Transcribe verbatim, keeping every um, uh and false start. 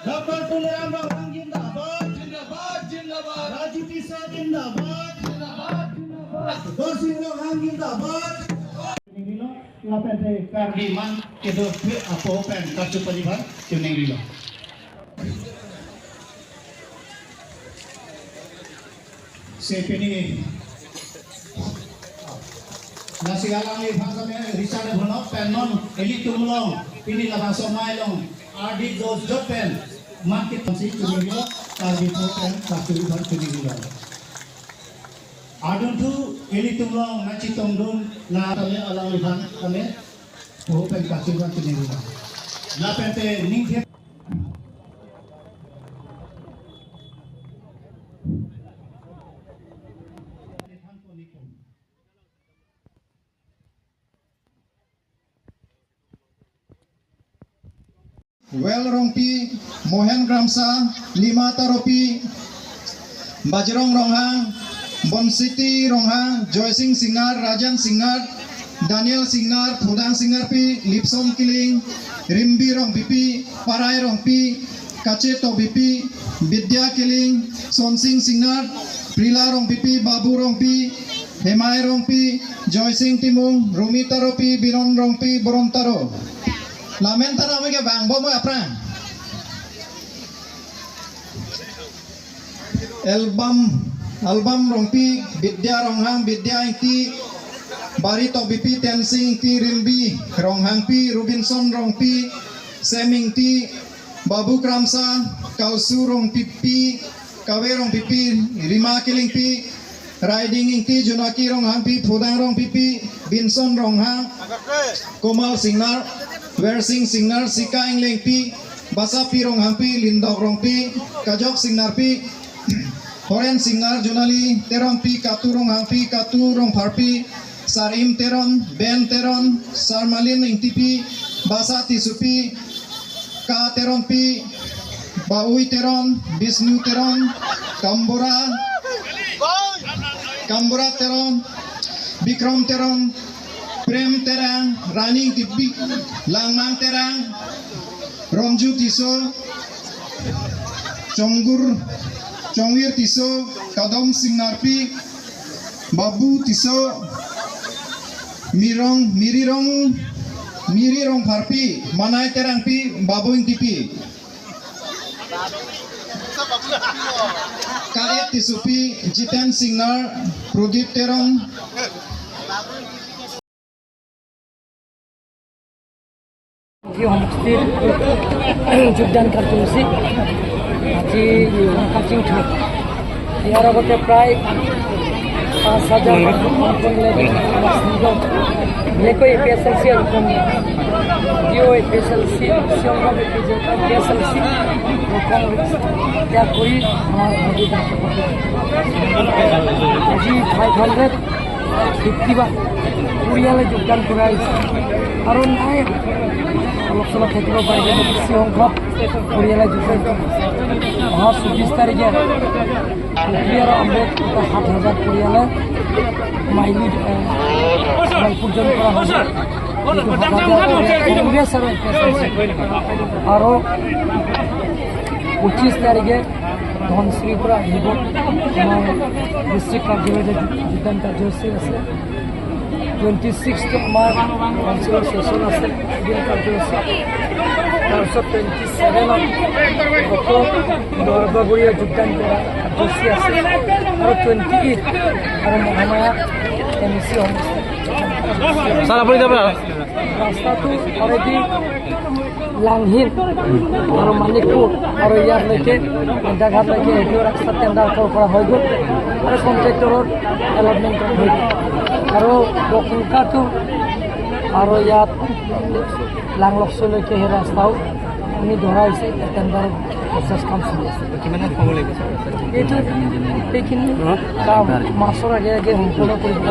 Doctor Tuliram Ronghang zindabad. Zindabad, zindabad. Raju Tisso zindabad. Zindabad, zindabad. Borsing Ronghang zindabad. Lapen te Karbi man kedo phe apo pen kachepajirvan chiningrilo. Se pini lasi alangliphan kami Richard Bhunok pen non ilitum along pini labangso amei along ardi dojot pen man kedo si chiningrilo, Karbi po pen kachepajirvan chiningrilo. Adunthu ilitum along nangchetongdun la tame alangliphan kami po pen kachepajirvan chiningrilo. Lapen te ningthe Well Rongpi, Mohen Kramsa, Lima Taropi, Bajrong Ronghang, Bonsiti Ronghang, Joysing Singnar, Rajan Singnar, Daniel Singnar, Phudang Singnarpi, Lipson Killing, Rimbi Rongpipi, Parai Rongpi, Kache Tobipi, Bidya Killing, Sonsing Singnar, Prila Rongpipi, Babu Rongpi, Hemai Rongpi, Joysing Timung, Rumi Taropi, Binon Rongpi, Boron Taro. Lamen tara mege bang bo mo aphrang. Album, Album Rongpi, Bidya Ronghang, Bidya Ingti, Bari Tobipi, Tensing Ingti, Rimbi Ronghangpi, Robinson Rongpi, Sem Ingti, Babu Kramsa, Kalsu Rongpipi, Kave Rongpipi, Rima Killingpi, Riding Ingti, Junaki Ronghangpi, Phudang Rongpipi, Binson Ronghang, Komal Singnar, Wersing Singnar, Sika Inglengpi, Basapi Ronghangpi, Lindok Rongpi, Kajok Singnarpi, Horen Singnar, Junali Teronpi, Katu Ronghangpi, Katu Rongpharpi, Sarim Teron, Ben Teron, Sarmalin Ingtipi, Basa Tissopi, Ka Teronpi, Baui Teron, Bisnu Teron, Kambura, Kambura Teron, Bikram Teron, Prem Terang, Rani Ingtipi, Langmang Terang, Romju Tisso, Chonggur, Chongvir Tisso, Kadom Singnarpi, Babu Tisso, Mirong, Mirirong, Miri Rongpharpi, Manai Terangpi, Babu Ingtipi. Kaet Tissopi, Jiten Singnar, Prodip Teron, আজি সমষ্টিত যোগদান কাৰ্যসূচী আজি কাচিং থৈ ইয়াৰ আগতে প্ৰায় পাঁচ হাজাৰ মানুহ কম কৰিলে। বিশেষকৈ এ পি এইচ এল চি আৰু কম, Jio' A P H L চি, চিয়ংগম এ পি এইচ এল চি, কম ত্যাগ কৰি আমাৰ আজি ফাইভ হাণ্ড্ৰেড ফিফটি ওৱান পৰিয়ালে যোগদান কৰা হৈছে আৰু নাই অলপ চলপ থাকিব পাৰে, কিন্তু বেছি সংখ্যক পৰিয়ালে যোগদান কৰা হৈছে। অহা চৌব্বিছ তাৰিখে পুখুৰী আৰু আমৰেত দুটা সাত হাজাৰ পৰিয়ালে মাইলি, এ, মাইপুৰ জইন কৰা হ'ব। এইটো সাত হাজাৰ পৰিয়াল কংগ্ৰেছ আৰু এ পি এইচ এল চি। আৰু পঁচিছ তাৰিখে ধনশিৰিৰ পৰা আহিব আমাৰ ডিষ্ট্ৰিক্ট কাৰ্যালয়ত যোগ-, যোগদান কাৰ্যসূচী আছে। টুৱেণ্টি ছিক্সত আমাৰ কাউন্সিলৰ ছেছন আছে, দিন কাৰ্যসূচী। তাৰপিছত টুৱেণ্টি ছেভেনত আকৌ দৰবাবৰীয়া যোগদান কৰা কাৰ্যসূচী আছে। আৰু টুৱেণ্টি এইট আৰু মহামায়া এম ই চি অনুষ্ঠান। ছাৰ, আপুনি যাব? ৰাস্তাটো অলৰেডি লাংহিল আৰু মানিকপুৰ আৰু ইয়ালৈকে, আড্ডাঘাটলৈকে এইটো ৰাস্তা টেণ্ডাৰ কল কৰা হৈ গ'ল আৰু কণ্ট্ৰেক্টৰৰ এলটমেণ্ট হৈ গ'ল আৰু বকুলকাটো আৰু ইয়াত লাংলকচলৈকে সেই ৰাস্তাও আমি ধৰা হৈছে, টেণ্ডাৰ প্ৰচেছ কাম চলি আছে। কিমান সময় লাগিব, ছাৰ, ৰাস্তাটো? এইটো, এইখিনি কাম মাৰ্চৰ আগে আগে সম্পূৰ্ণ কৰিব।